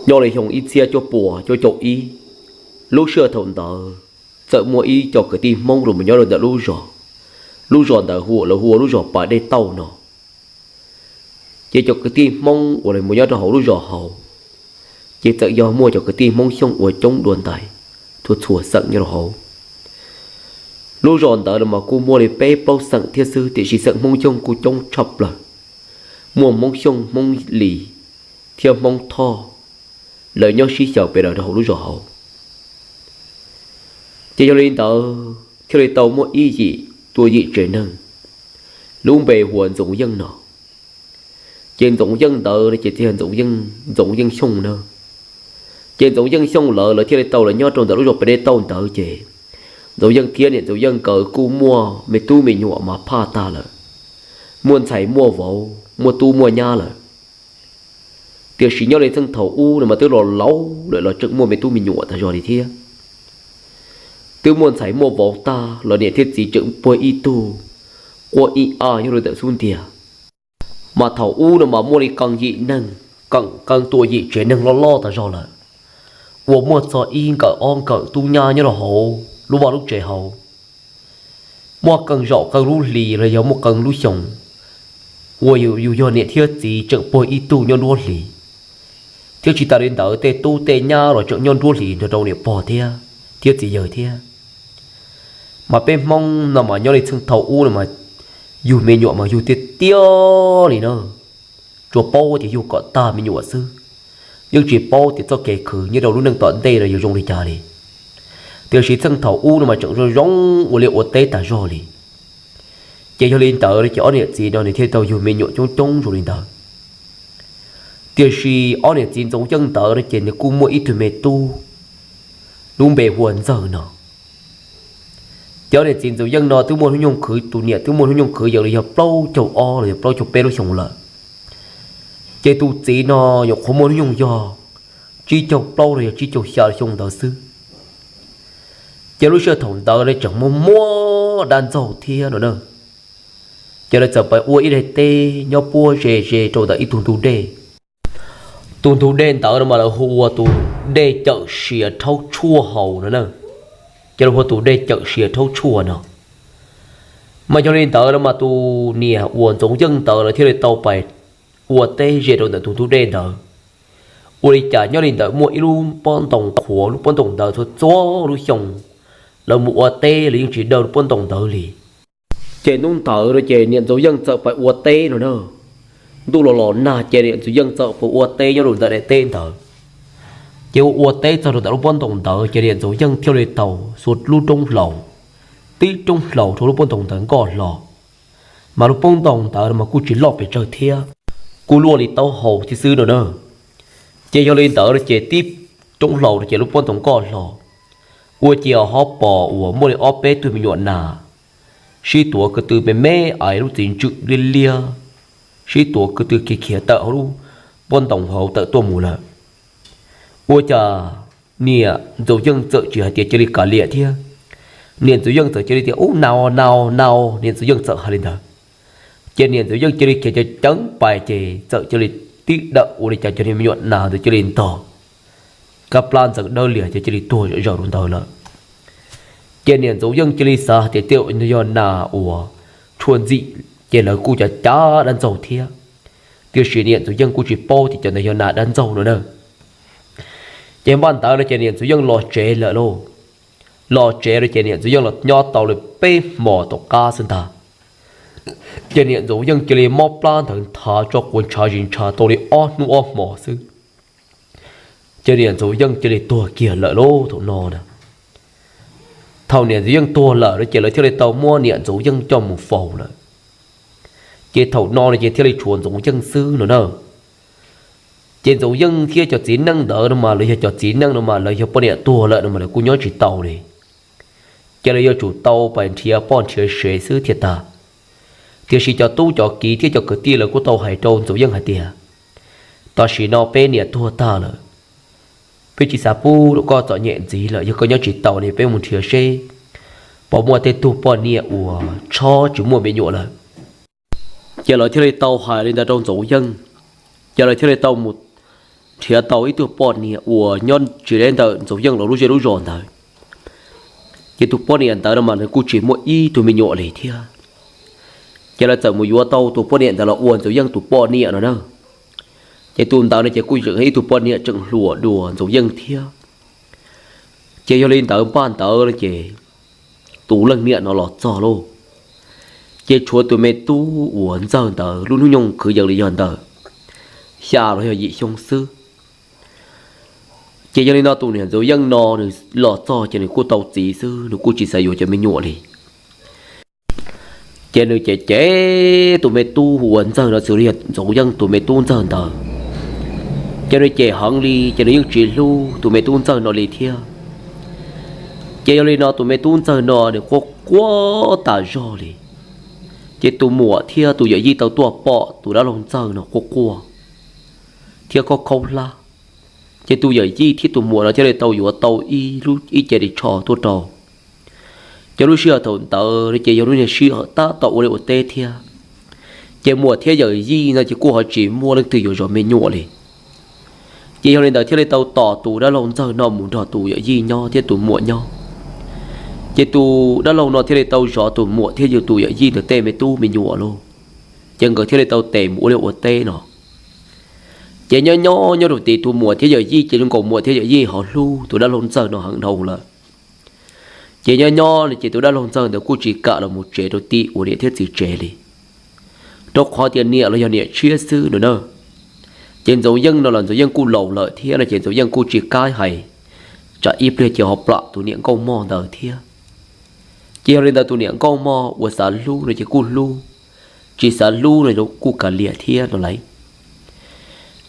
Nyob li xyoo ib txhiab cuaj puas cuaj caum ib, lub sij hawm thaum ntawd txawm muaj ib co kwv tij Hmoob los nyob rau ntawm lub zos. Lub zos ntawd hu, lawv hu ua lub zos Pas Dej Tauj no. Ces cov kwv tij Hmoob uas los nyob rau hauv lub zos hauv, ces txawm yog muaj cov kwv tij Hmoob Xyooj uas coob dua ntais txhua txhua xeem nyob rau hauv. Lub zos ntawd los mas kuj muaj li peb plaub xeem thiab xwb, tiam sis xeem Hmoob Xyooj kuj coob tshaj plaws. Muaj Hmoob Xyooj, Hmoob Lis thiab Hmoob Thoj, lawv nyob sib xyaw pes daws rau hauv lub zos hauv. Ces yog li ntawd thiaj li tau muaj ib yim, tua yim tsev neeg, lub npe hu ua Ntxoov Yeej no. Ces Ntxoov Yeej ntawd ces txawm yog Ntxoov Yeej, Ntxoov Yeej Xyooj na. Ces Ntxoov Yeej Xyooj lawv, lawv thiaj li tau los nyob rau ntawm lub zos Pas Dej Tauj ntawd ces Ntxoov Yeej thiab niam Ntxoov Yeej nkawd kuj muaj me tub me nyuam mas phaj tag lawm, muaj ntxhais muaj vauv, muaj tub muaj nyab lawm. Tiam sis nyob li txheej thaum ub no mas twb los laus lawm los tseem muaj me tub me nyuam tag zog li thiab. Twb muaj ntxhais muaj vauv tag los niam thiab txiv tseem puag ib tug quaj ib a nyob rau ntawm xub ntiag. Mas thaum ub no mas muaj li qee yim neeg, qee, qee tua yim tsev neeg loj loj tag zog lawm, uas muaj txog ib nkawm ob nkawm tub nyab nyob rau hauv lub vaj lub tsev hauv. Muaj qee zaum qee lub hlis los yog muaj qee lub xyoo uas yus, yus yog niam thiab txiv tseem puag ib tug nyob nruab hlis, thiab tsis tas li ntawd tej tub tej nyab los tseem nyob nruab hlis nrog rau niam pog thiab, thiab txiv yawg thiab. Mas peb Hmoob no mas nyob li txheej thaum ub no mas yug me nyuam mas yug tiag tiag li na, tsuas paub tias yug kom tag me nyuam xwb, yeej tsis paub tias txoj kev khwv nyob rau lub neej tom ntej no yuav zoo li cas li. Tiam sis txheej thaum ub no mas tseem zoo zoo ua liaj ua teb tag zog li. Ces yog li ntawd ces ob niam txiv no nws thiaj tau yug me nyuam coob coob zoo li ntawd. Tiam sis ob niam txiv Ntxoov Yeej ntawd no ces nws kuj muaj ib tug me tub, lub npe hu ua Ntxawg no. Ces ob niam txiv Ntxoov Yeej no twb muaj hnub nyoog khwv, tus niam twb muaj hnub nyoog khwv yav li yog plaub caug ob los yog plaub caug peb lub xyoo lawm. Ces tus txiv no nyuam qhuav muaj hnub nyoog yog tsib caug plaub los yog tsib caug xya xyoo ntawd xwb. Ces lub sij hawm thaum ntawd lawv tseem muaj muaj dab ntxaug thiab no na. Ces lawv txawm pais ua ib daim teb nyob puag ze ze rau ntawm ib tug ntug dej. Tus ntug dej ntawd no mas lawv hu ua tus dej Cawm Siav Rhaub Tshuaj Haus no na. Ces lawv hu ua tus dej Cawm Siav Rhaub Tshuaj no. Mas yog li ntawd no mas tus niam uas Ntxoov Yeej ntawd lawv thiaj li tau pais ua teb ze rau ntawm tus ntug dej ntawd. Ua li cas nyob li ntawd muaj ib lub pob ntoo qhuav, lub pob ntoo ntawd txhua txhua lub xyoo lawv mus ua teb lawv yeej tsis dawj lub pob ntoo ntawd li. Ces hnub ntawd no ces niam Ntxoov Yeej txawm pais ua teb no na. Ntuj los los nag ces niam Ntxoov Yeej txawm pais ua teb nyob rau ntawm daim teb ntawd. Ces ua ua teb txog rau ntawm lub pob ntoo ntawd ces niam Ntxoov Yeej thiaj li tau xuas lub roob hlau, tib roob hlau rau lub pob ntoo ntawd nkoj hlo. Mas lub pob ntoo ntawd mas kuj tsis loj pes tsawg thiab, kuj luaj li taub hau thiab xwb no na. Ces yog li ntawd no ces tib roob hlau no ces lub pob ntoo nkoj hlo, ua ciav ho pom uas muaj li ob peb tug me nyuam nas sib tuav ko tw me me, ais lub txiv ntswm liab liab, sib tuav ko tw khiav khiav tawm hauv lub pob ntoo hauv tawm tuaj mus lawm. Ua cas niam Ntxoov Yeej txawm tsis hais tias cia li kav liam thiab, niam Ntxoov Yeej txawm cia li tias, Ub, nas, nas, nas, niam Ntxoov Yeej txawm hais li ntawd. Ces niam Ntxoov Yeej cia li khiav ceev ceev pais ces txawm cia li tib dawm ua li cas cov niag me nyuam nas ntawd cia li ntog kab plab ntxeev dawb liag ces cia li tuag zom zaws rau ntawd lawm. Ces niam Ntxoov Yeej cia li xav hais tias tej zaum yog nas uas tshuaj ntxim, ces lawv kuj cav cav dab ntxaug thiab. Tiam sis niam Ntxoov Yeej kuj tsis paub tias cov ntawd yog nas dab ntxaug no na. Ces npaj ntawd no ces niam Ntxoov Yeej los tsev lawm lauj. Los tsev no ces niam Ntxoov Yeej los nyob tau li peb hmos tom qab xwb ntag, ces niam Ntxoov Yeej cia li mob plab ntawd nthav tso quav ntshav zis ntshav tau li ob hnub ob hmos xwb, ces niam Ntxoov Yeej cia li tuag kiag lawm lauj. Thaum no na, thaum niam Ntxoov Yeej tuag lawm no ces lawv thiaj li tau muab niam Ntxoov Yeej coj mus faus lawm. Ces thaum no no ces thiaj li tshuav Ntxoov Yeej xwb no na. Ces Ntxoov Yeej thiab cov txiv neej ntawd no mas lawv yog cov txiv neej no mas lawv yog poj niam tuag lawm no mas lawv kuj nyob tsis tau li, ces lawv yuav tsum tau pais nrhiav poj nrhiav sev xwb thiaj tag. Tiam sis cov tub cov kiv thiab cov kwv tij lawv kuj tau hais rau Ntxoov Yeej hais tias, Tam sim no peb niam tuag tag lawm, peb tsis xav pub rau koj txom nyem ntxiv lawm, yog koj nyob tsis tau li peb mus nrhiav seb puas muaj tej tug poj niam uas tshob tsis muaj me nyuam lawm. Ces lawv thiaj li tau hais li ntawd rau Ntxoov Yeej, ces lawv thiaj li tau mus nrhiav tau ib tug poj niam uas nyob tsis deb ntawm Ntxoov Yeej los lub zej lub zos ntawd. Ces tus poj niam ntawd no mas nws kuj tsis muaj ib tug me nyuam li thiab. Ces lawv txawm mus yuav tau tus poj niam ntawd los ua Ntxoov Yeej tus poj niam no na. Ces tus ntawd no ces kuj yog ib tug poj niam tseem hluas dua Ntxoov Yeej thiab. Ces yog li ntawd npaj ntawd no ces tus leej niam no los txog lauj, ces tshuav tus me tub uas ntxawg ntawd lub hnub nyoog kwv yees li yog ntawm xya los yog yim xyoo xwb. Ces yog li no tus niam Ntxoov Yeej no nws los txog ces nws kuj tau txiv xwb, nws kuj tsis xav yuav cov me nyuam li. Ces nws ces cem tus me tub uas ntxawg no xws li yog Ntxoov Yeej tus me tub ntxawg ntawd. Ces nws cem heev li, ces nws yeej tsis hlub tus me tub ntxawg no li thiab. Ces yog li no tus me tub ntxawg no nws quaj quaj tas zog li. Ces tus muam thiab tus yawm yij tau tuaj pom tus dab laug ntxawg no quaj quaj thiab khaub khaub hlab. Ces tus yawm yij thiab tus muam no thiaj li tau yuav tau ib lub, ib ce ris tsho tuaj rau. Ces lub sij hawm thaum ntawd ces yog lub niag sij hawm tab tom ua liaj ua teb thiab. Ces muam thiab yawm yij no ces kuj ho tsis muaj leej twg yuav zov me nyuam li. Ces yog li ntawd thiaj li tau tos tus dab laug ntxawg no mus nrog tus yawm yij nyob thiab tus muam nyob. Ces tus dab laug no thiaj li tau zov tus muam thiab yog tus yawm yij ntawd tej me tub me nyuam lauj. Ces nkawd thiaj li tau tes mus ua liaj ua teb no. Ces nyob nyob nyob rau tim tus muam thiab yawm yij ces zoo nkaus muam thiab yawm yij ho hlub tus dab laug ntxawg no heev dhau lawm. Ces nyob nyob ces tus dab laug ntxawg ntawd kuj tsis kam los mus tsev rau tim uas niam thiab txiv tsev li. Rau qhov tias niam los yog niam tshiab xwb no na. Ces Ntxoov Yeej no los Ntxoov Yeej kuj laus lawm thiab no ces Ntxoov Yeej kuj tsis kam hais tsam ib pliag ces ho plam tus niam nkauj mog ntawd thiab. Ces yog li ntawd tus niam nkauj mog uas xav hlub no ces kuj hlub, tsis xav hlub no kuj kav liam thiab no lauj.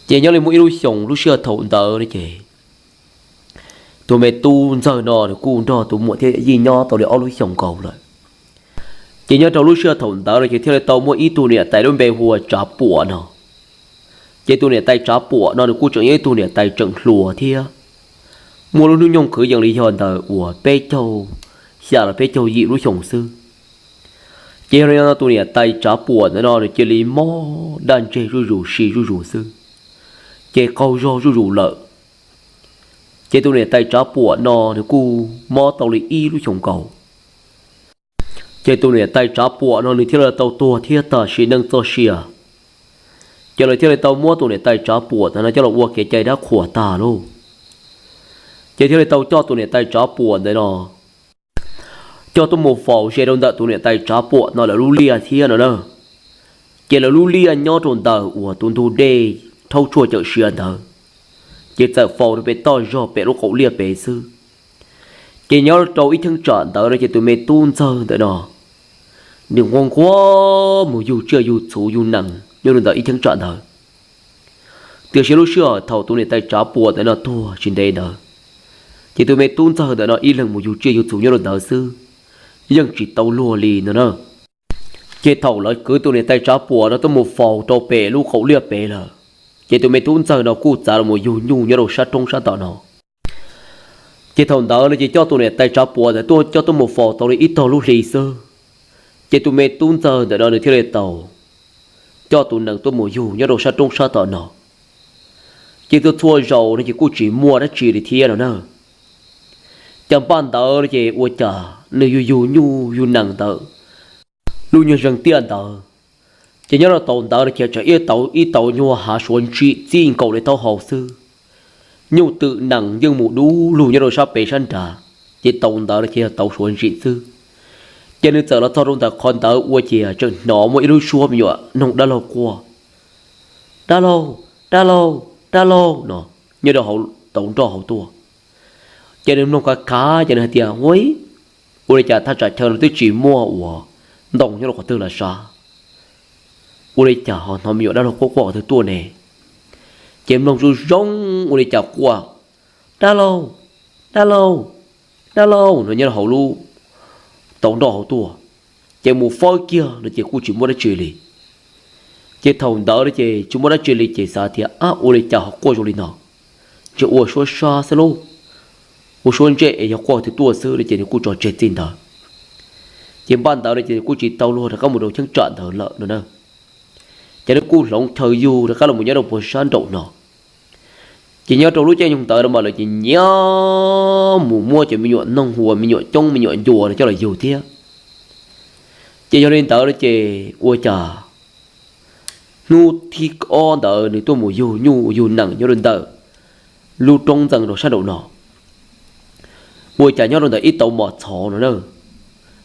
Ces nyob li muaj ib lub xyoos lub sij hawm thaum ntawd no ces tus me tub ntxawg no nws kuj nrog tus muam thiab yij nyob tau li ob lub xyoos nkaus lawm. Ces nyob rau lub sij hawm thaum ntawd no ces thiaj li tau muaj ib tug niam tais lub npe hu ua Tsav Puam no. Ces tus niam tais Tsav Puam no nws kuj tseem yog ib tug niam tais tseem hluas thiab, muaj lub hnub nyoog kwv yees li yog ntawm uas peb caug xya los peb caug yim lub xyoos xwb. Ces yog li no tus niam tais Tsav Puam ntawd no nws cia li mob daj ntseg zuj zus si zuj zus xwb, ces qaug zog zuj zus lawm. Ces tus niam tais Tsav Puam no nws kuj mob tau li ib lub xyoos nkaus. Ces tus niam tais Tsav Puam no nws thiaj li tau tuag thiab tag sim neej txoj sia. Ces lawv thiaj li tau muab tus niam tais Tsav Puam ntawd no coj los ua kev cai dab qhuas tag lauj. Ces thiaj li tau coj tus niam tais Tsav Puam ntawd no coj tuaj mus faus ze rau ntawm tus niam tais Tsav Puam no lawv lub liaj thiab no na. Ces lawv lub liaj nyob rau ntawm uas tus ntug dej rhaub tshuaj cawm sia ntawd, ces txawm faus rau pem toj zog pem lub qaum liaj pem xwb. Ces nyob rau ib cheeb tsam ntawd no ces tus me tub ntxawg ntawd no nws nquag nquag mus yug tsiaj yug txhuv yug nees nyob rau ntawm ib cheeb tsam ntawd. Tiam sis lub sij hawm thaum tus niam tais Tsav Puam ntawd no tuag tsis ntev ntawd, ces tus me tub ntxawg ntawd no ib leeg mus yug tsiaj yug txhuv nyob rau ntawd xwb, yeej tsis tau luag li no na. Ces thaum lawv kwv tus niam tais Tsav Puam no tuaj mus faus rau pem lub qaum liaj pem lawm, ces tus me tub ntxawg no kuj txav los mus yug nyuj nyob rau sab roob sab tom no. Ces thaum ntawd no ces coj tus niam tais Tsav Puam ntawd tuaj coj tuaj mus faus tau li ib tog lub hli xwb, ces tus me tub ntxawg ntawm no nws thiaj li tau coj tus nees tuaj mus yug nyob rau sab roob sab tom no. Ces txhua txhua zaus no ces kuj tsis muaj dab tsi li thiab no na. Ces npaj ntawd no ces ua cas nws yug yug nyuj yug nees ntawd lub nyuag zeeg tiaj ntawd, ces nyob rau taus ntawd no ces tseem ib tauv ib tauv nyuag hav suav ntsim txij nkaus li taub hau xwb. Nyuj twm nees yeej mus dub lug nyob rau sab pem sab nrad, ces taus ntawd no ces yog tauv suav ntsim xwb. Ces nws txawm los txog rau ntawm qhov ntawd ua ciav tseem hnov muaj ib lub suab me nyuam noog dab laug quaj, dab laug, dab laug, dab laug no nyob rau hauv tauv nroj hauv tuaj. Ces nws mloog khav khav ces nws hais tias, ua, ua li cas thaj tsam chaw no twb tsis muaj uas ntoo nyob rau qhov twg los sav, ua li cas ho hnov me nyuam dab laug quaj quaj qhov twg tuaj ne? Ces mloog zoo zoo ua li cas quaj, dab laug, dab laug, dab laug no nyob rau hauv lub tauv nroj hauv tuaj. Ces mus fawb kiag no ces kuj tsis muaj dab tsi li. Ces thaum ntawd no ces tsis muaj dab tsi li ces xav tias, ab, ua li cas ho quaj zoo li no? Ntshe ua suab sab xwb lauj, ua suab ntsej es yog quaj twg tuaj xwb no ces nws kuj tso tseg txij ntawd. Ces npaj ntawd no ces kuj tsis tau luag rov qab mus rau cheeb tsam ntawd lawm no na. Ces nws kuj hloov chaw yug rov qab los nyob rau puag sab nraum no. Ces nyob rau lub caij nyoog ntawd no mas lawv ces nyiam mus muab cov me nyuam noog uas me nyuam coob me nyuam ncua no coj los yug thiab. Ces yog li ntawd no ces ua cas hnub thib ob ntawd nws tuaj mus yug nyuj yug nees nyob rau ntawm lub roob ntxeev rau sab nraum no. Ua cas nyob rau ntawm ib tauv mos txhov no na,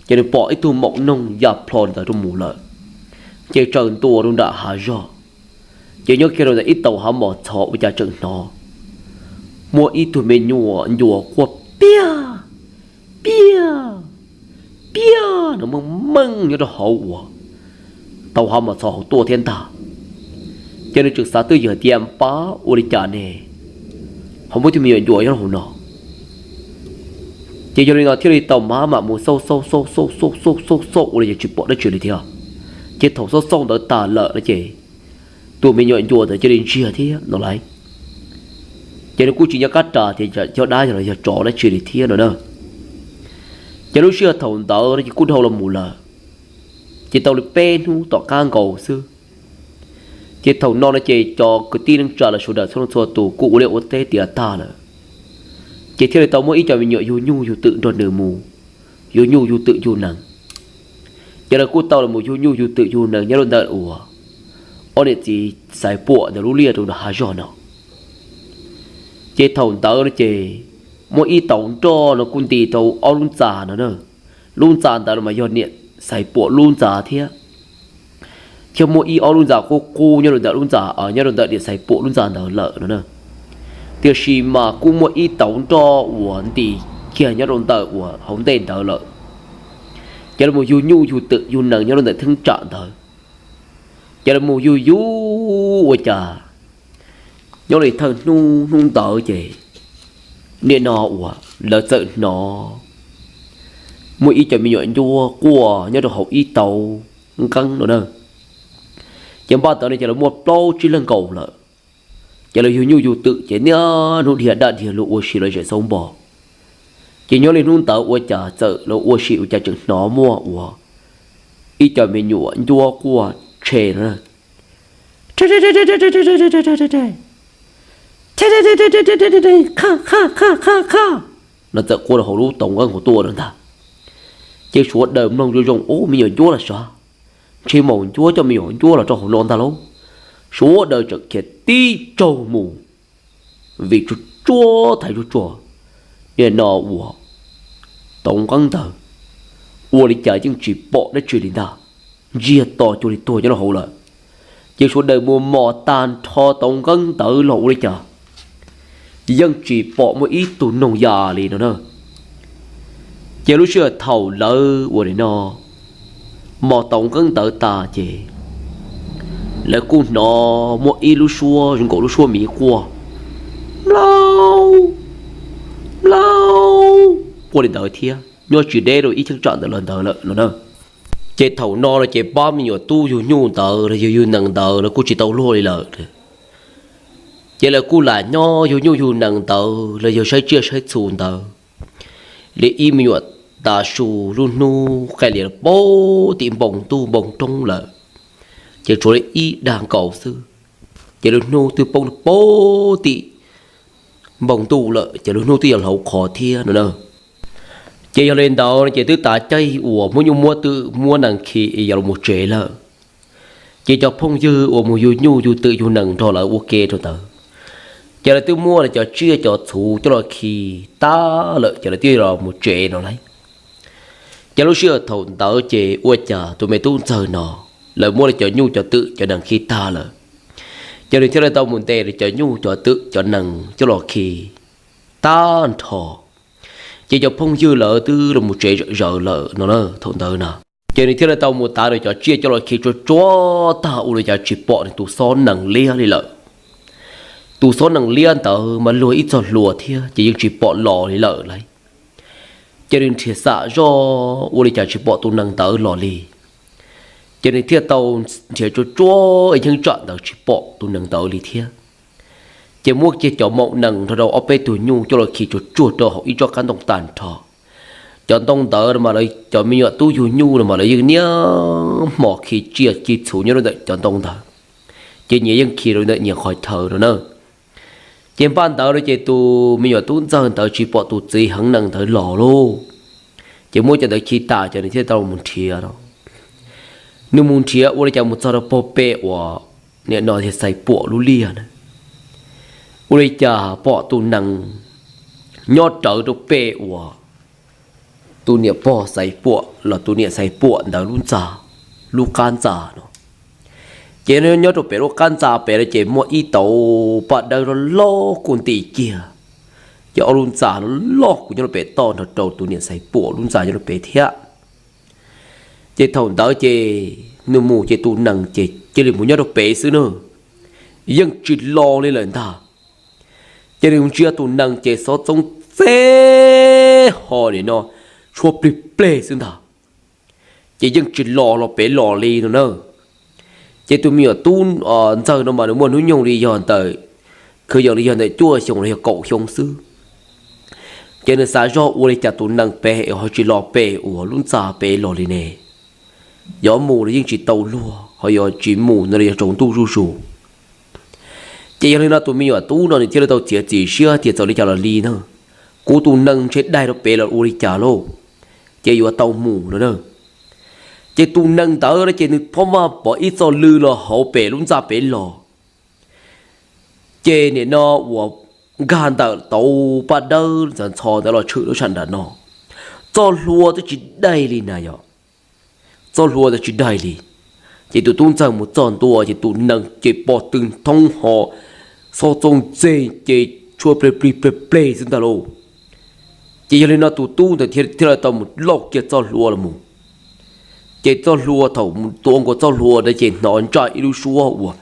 ces nws pom ib tug maum noog ya plho ntawd rau mus lawm, ces tsaws ntua rau nram hav zog. Ces nyob kiag rau ntawm ib tauv hav mos txhov ua cas tseem hnov muaj ib tug me nyuam ncua quaj piag piag piag no meej meej nyob rau hauv uas tauv hav mos txhov hauv tuaj thiab ntag. Ces nws tseem xav twj ywm tias pab ua li cas ne ho muaj ib tug me nyuam ncua nyob hauv no. Ces yog li no thiaj li tau maj mam mus xauj xauj xauj xauj xauj xauj xauj xauj ua li cas tsis pom dab tsi li thiab. Ces thaum xauj xauj ntawd tas lawm no ces tus me nyuam ncua ntawd cia li ntsiag thiab no lauj. Ces nws kuj tsis nco qab ras tias yog dab los yog tsov dab tsi li thiab no na. Ces lub sij hawm thaum ntawd no ces kuj dhau los mus lawm, ces tau li peb hnub tom qab nkaus xwb. Ces thaum no no ces cov kwv tij neej tsa los sawv daws txhua leej txhua tus kuj ua liaj ua teb tiav tag lawm, ces thiaj li tau muab ib co me nyuam yug nyuj yug twm nrog nws mus yug nyuj yug twm yug nees. Ces lawv kuj tau los mus yug nyuj yug twm yug nees nyob rau ntawm uas ob niam txiv Xaiv Puam ntawd lub liaj rau nram hav zog no. Ces thaum ntawd no ces muaj ib tauv nroj no kuj nti rau ob lub ntxa no na. Lub ntxa ntawd los mas yog niam Xaiv Puam lub ntxa thiab, thiab muaj ib ob lub ntxa qub qub nyob rau ntawm lub ntxa, nyob rau ntawm niam Xaiv Puam lub ntxa ntawd lawm no na. Tiam sis mas kuj muaj ib tauv nroj uas nti kiag nyob rau ntawm uas hauv ntej ntawd lawm. Ces lawv mus yug nyuj yug twm yug nees nyob rau ntawm thaj tsam ntawd. Ces lawv mus yug yug ua cas nyob li thawj hnub hnub ntawd ces nim no uas lawv txawm hnov muaj ib co me nyuam ncuab quaj nyob rau hauv ib tauv nqeeb no na. Ces npaj ntawd no ces lawv muaj plaub tsib leeg nkaus lawm. Ces lawv yug nyuj yug twm ces niaj hnub dhia daj dhia luag ua si lawv zem xauv npo. Ces nyob li hnub ntawd ua cas txawm lawv ua si ua cas tseem hnov muaj uas ib co me nyuam ncuab quaj tshe no na. Qha qha qha qha qha no txawm quaj rau hauv lub tauv nqeeb hauv tuaj rau ntag. Ces sawv daws mloog zoo zoo, ub, me nyuam ncuab los sav, ntshe maum ncuab coj me nyuam ncuab los rau hauv no ntag lauj. Sawv daws tseem khiav tib tsaug mus, vim tsuag tsuag thaiv tsuag tsuag, nim no uas tauv nqeeb ntawd ua li cas yeej tsis pom dab tsi li ntag, ntsiag to cuag li tuag nyob rau hauv lawm. Ces sawv daws mus mos tag nrho tauv nqeeb ntawd los ua li cas yeej tsis pom muaj ib tug noog ya li no na. Ces lub sij hawm thaum lawv ua li no mos tauv nqeeb ntawd tas ces lawv kuj hnov muaj ib lub suab zoo nkaus lub suab miv quaj mlaub mlaub quaj li ntawd thiab, nyob tsis deb rau ib cheeb tsam ntawm lawv ntawd lawm no na. Ces thaum no los ces pab me nyuam tub yug nyuj ntawd los yog yug nees ntawd lawv kuj tsis tau luag li lawm. Ces lawv kuj lam nyob yug nyuj yug nees ntawd los yog saib tsiaj saib txhu ntawd li ib me nyuam tav su lub hnub qaij lias puag tim npoo ntuj npoo roob lawm. Ces tshuav li ib dag nkaus xwb, ces lub hnub twb poob puag tim npoo ntuj lawm, ces lub hnub twb yuav hlauv qhov thiab no na. Ces yog li ntawd ces twb tav caij uas muab nyuj muab twm muab nees khi es yuav los mus tsev lawm. Ces cov phooj ywg uas mus yug nyuj yug twm yug nees nrog lawv ua ke rau ntawd, ces lawv twb muab lawv cov tsiaj cov txhu coj los khi tag lawm ces lawv twb los mus tsev no lauj. Ces lub sij hawm thaum ntawd ces ua cas tus me tub ntxawg no lawv muab lawv cov nyuj cov twm cov nees khi tag lawm, ces nws thiaj li tau mus ntes lawv cov nyuj cov twm cov nees coj los khi tag nrho. Ces cov phooj ywg lawv twb los mus tsev zawm zaws lawm no na thaum ntawd na. Ces nws thiaj li tau mus tav lawv cov tsiaj coj los khi tsuag tsuag tag ua li cas tsis pom nws tus xob nees liab li lawm. Tus xob nees liab ntawd mas luag ib txog hlua thiab ces yeej tsis pom los li lawm lauj. Ces nws nrhiav xam zoj ua li cas tsis pom tus nees ntawd los li. Ces nws thiaj tau nrhiav tsuag tsuag ib cheeb tsam ntawd tsis pom tus nees ntawd li thiab. Ces muab kiag cov maum nees nrog rau ob peb tug nyuj coj los khi tsuag tsuag rau hauv ib tsob qab ntoo tag nrho. Cov ntoo ntawd mas lawv cov me nyuam tub yug nyuj no mas lawv yeej niaj hmo khi tsiaj khi txhu nyob rau ntawm cov ntoo ntawd, ces nyias yeej khi rau ntawm nyias qhov chaw no na. Ces npaj ntawd no ces tus me nyuam tub ntxawg ntawd tsis pom tus txiv heev neeg ntawd los lauj, ces muab cov ntawd khi tas ces nws thiaj tau mus nrhiav no. Nws mus nrhiav ua li cas mus txog rau pog pem uas nim no yog Xaiv Puam lub liaj na, ua li cas pom tus nees nyob rawv rau pem uas tus niam pog Xaiv Puam los tus niam Xaiv Puam ntawd lub ntxa, lub qab ntxa no. Ces nyob rau pem lub qab ntxa pem no ces muaj ib tauv paj dawb loj loj kuj nti kiag, ces ob lub ntxa no loj kuj nyob rau pem toj nrog rau tus niam Xaiv Puam lub ntxa nyob rau pem thiab. Ces thaum ntawd ces nws mus ces tus nees ces cia li mus nyob rau pem xwb na, yeej tsis los li lawm ntag. Ces nws ntsia tus nees ces xov txoob txeb ho nim no tshuab plig pleg xwb ntag, ces yeej tsis los los pem los li no na. Ces tus me nyuam tub ntxawg no mas nws muaj hnub nyoog li yog ntawm, khwv yees li yog ntawm cuaj xyoo los yog kaum xyoo xwb. Ces nws xav zog ua li cas tus nees pem ho tsis los pem uas lub ntxa pem los li ne, yuav mus los yeej tsis tau luag, ho yog tsis mus no los yog tsaus ntuj zuj zus. Ces yog li no tus me nyuam tub no nws thiaj li tau txiav txim siab tias txawm li cas los li na, kuv tus nees ntshe daig rau pem los ua li cas lauj, ces yuav tau mus no na. Ces tus nees ntawd no ces nws phob maj pom ib txoj lw los hauv pem lub ntxa pem los. Ces nim no uas nkag ntawm tauv paj dawb ntxhov ntxhov ntawd los tshwm lub sij hawm nram no, txoj hlua twb tsis daig li na yom, txoj hlua twb tsis daig li. Ces tus tub ntxawg mus txog ntua ces tus nees ces pom tw thoob ho, xov txoob txeg ces tshuab plig plig pleg pleg xwb ntag lauj. Ces yog li no tus tub ntawd thiaj li tau mus lauj kiag txoj hlua los mus. Ces txoj hlua thaum mus tua nkaus txoj hlua ntawd ces hnov ntsaj ib lub suab uas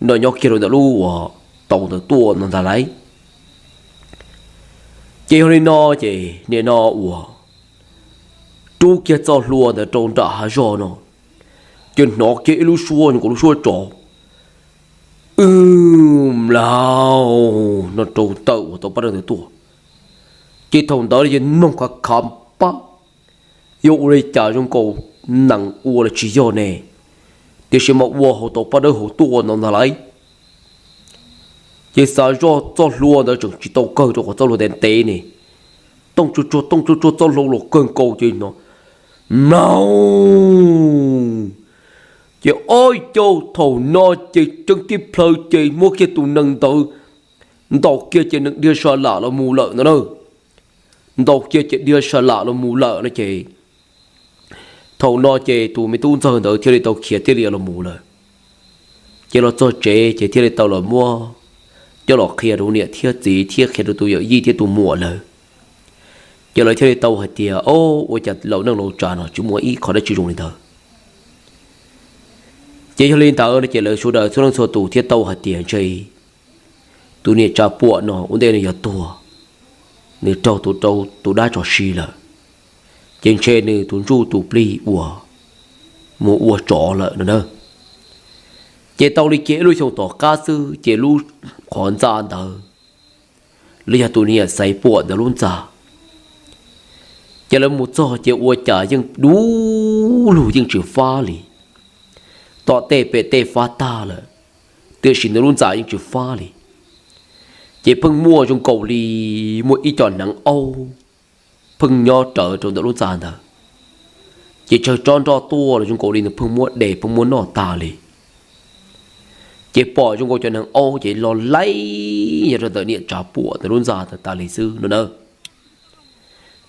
no nyob kiag rau ntawm lub uas tauv ntawd tuaj no ntag lauj. Ces yog li no ces nim no uas rub kiag txoj hlua ntawd rau nram hav zog no, ces hnov kiag ib lub suab nkaus lub suab tsov, wb mlaug no rau ntawm uas tauv paj dawb ntawd tuaj. Ces thaum ntawd ces mloog khav khav pab, yog ua li cas zoo nkaus nees ua los tsis yog ne, tiam sis mas ua hauv tauv paj dawb hauv tuaj no ntag lauj. Ces xav zoj txoj hlua ntawd tseem tsis tau kawg rau qhov txoj hlua ntev ntev ne, tooj tsuag tsuag tooj tsuag tsuag txoj hlua los kawg nkaus ces no mlaug. Ces ob caug thaum no ces ceeb tib plhaw ces muab kiag tus nees ntawd ntaus kiag ces nees dhia sa lam los mus lawm no na. Ntaus kiag ces dhia sa lam los mus lawm no ces thaum no ces tus me tub ntxawg ntawd thiaj li tau khiav thiaj li los mus lawm. Ces los txog tsev ces thiaj li tau los muab coj los qhia rau niam thiab txiv thiab qhia rau tus yawm yij thiab tus muam lawv. Ces lawv thiaj li tau hais tias, o, ua cas laus neej laus tsa no tsis muaj ib qho dab tsi zoo li ntawd. Ces yog li ntawd no ces lawv sawv daws txhua leej txhua tus thiaj tau hais tias ntshe tus niam tsav puam no ua ntej nws yuav tuag, nws raug tus, raug tus dab tsov si lawm, ces ntshe nws tus ntsuj tus plig uas mus ua tsov lawm no na. Ces tau li kiag ib lub xyoo tom qab xwb ces lub qhov ntxa ntawd los yog tus niam xaiv puam ntawd lub ntxa, ces lawv mus txog ces ua cas yeej du lug yeej tsis fab li. Tom tej pem tej fab tag lawm, tiam sis nws lub ntxa yeej tsis fab li. Ces pheej muaj zoo nkaus li muaj ib co hneev aub pheej nyob rawv rau ntawm lub ntxa ntawd. Ces tsawg tsob nroj tuaj los zoo nkaus li nws pheej muab de pheej muab noj tag li. Ces pom zoo nkaus cov hneev aub ces los laij nyob rau ntawm niam tsav puam ntawd lub ntxa ntawd tas li xwb no na.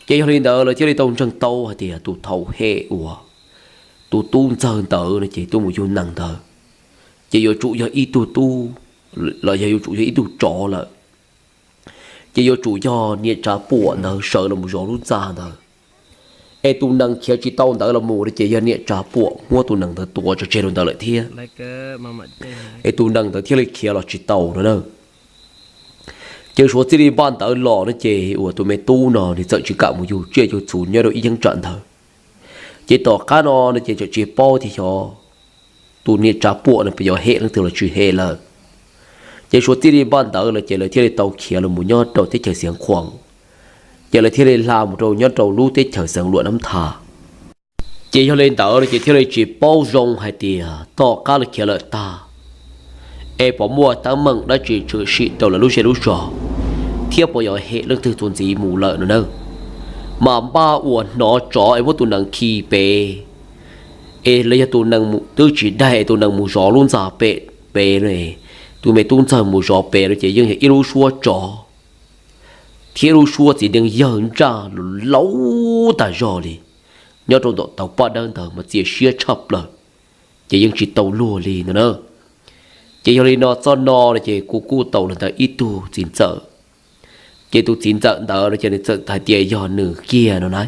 Ces yog li ntawd lawv thiaj li tau ntseeg tau hais tias tus thaum hem uas tus tub ntxawg ntawd no ces tuaj mus yug nees ntawd, ces yuav tsum yog ib tug tub, los yog yuav tsum yog ib tug tsov lawm. Ces yuav tsum yog niam tsav puam ntawd sawv los mus zov lub ntxa ntawd. Es tus nees khiav tsis tau ntawd los mus no ces yog niam tsav puam muab tus nees ntawd tua tso tseg rau ntawd lawm thiab. Es tus nees ntawd thiaj li khiav los tsis tau no na. Ces suav txij li npaj ntawd los no ces uas tus me tub no nws txawm tsis kam mus yug tsiaj yug txhu nyob rau ib cheeb tsam ntawd. Ces tom qab no no ces txawm tsis paub tias xyov tus niam tsav puam no puas yuav hem leej twg los tsis hem lawm. Ces suav txij li npaj ntawd los ces lawv thiaj li tau khiav los mus nyob rau teb chaws Xiav Khuam, ces lawv thiaj li hla mus rau nyob rau lub teb chaws Xeev Luam Nab Tha. Ces yog li ntawd no ces thiaj li tsis paub zoo hais tias tom qab lawv khiav lawm tag, es puas muaj teeb meem dab tsi tshwm sim rau lawv lub zej lub zos, thiab puas yog hem leej twg txuas ntxiv mus lawm no na. Mas npaj uas hnov tsov es muab tus nees khi pem, es los yog tus nees twb tsis daig es tus nees mus zov lub ntxa pem pem, tus me tub ntxawg mus zov pem lawm ces yeej yog ib lub suab tsov thiab ib lub suab txiv neej yawg ntsaj laus tag zog li nyob rau ntawm tauv paj dawb ntawd mas txias siab tshaj plaws, ces yeej tsis tau luag li no na. Ces yog li no txoj no no ces kuv kuj tau los ntawm ib tug txiv ntxawm. Ces tus txiv ntxawm ntawd no ces nws txawm hais tias yog nws kiag no na.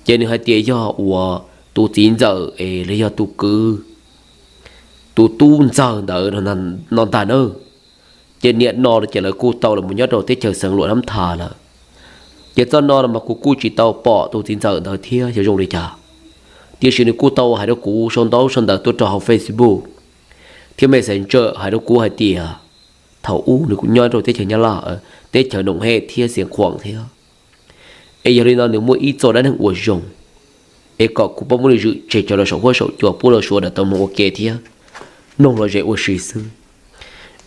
Ces nws hais tias yog uas tus txiv ntxawm es los yog tus kwv, tus tub ntxawg ntawd no ntag na. Ces niam no no ces lawv kuj tau los mus nyob rau teb chaws xeev Luam Nab Thas lawm. Ces txoj no no mas kuv kuj tsis tau pom tus txiv ntxawm ntawd thiab yog zoo li cas, tiam sis nws kuj tau hais rau kuv sau ntaub sau ntawv tuaj rau hauv Facebook thiab Messenger hais rau kuv hais tias thaum ub nws kuj nyob rau teb chaws Nyab Laj, teb chaws Noom Hej thiab Xiav Khuam thiab. Es yog li no nws muaj ib txoj dab neeg ua zoo, es kom kuv pab muab nws zwm tseg cov los saum huab saum cua pub los suav daws tau mloog ua ke thiab mloog los zem ua si xwb.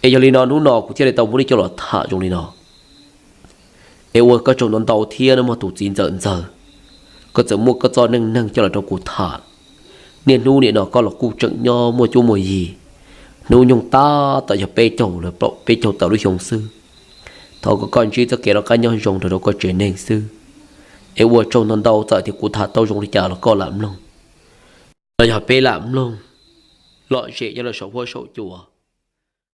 Es yog li no hnub no kuv thiaj li tau muab nws coj los tham zoo li no. Es ua koj tsaug ntau ntau thiab nawb mog tus txiv ntxawm ntxawg, koj txawm muab koj txoj neej neeg coj los rau kuv tham. Niaj hnub nim no koj los kuj tseem nyob muaj cuab muaj yig, hnub nyoog tab tom yog peb caug lawm, peb caug tawm lub xyoo xwb. Thov kom koj ntsib txoj kev noj qab nyob zoo rau rau koj tsev neeg xwb. Es ua tsaug ntau ntau txawm tias kuv tham tau zoo li cas los koj lam mloog, los yog peb lam mloog lom zem nyob rau saum huab saum cua.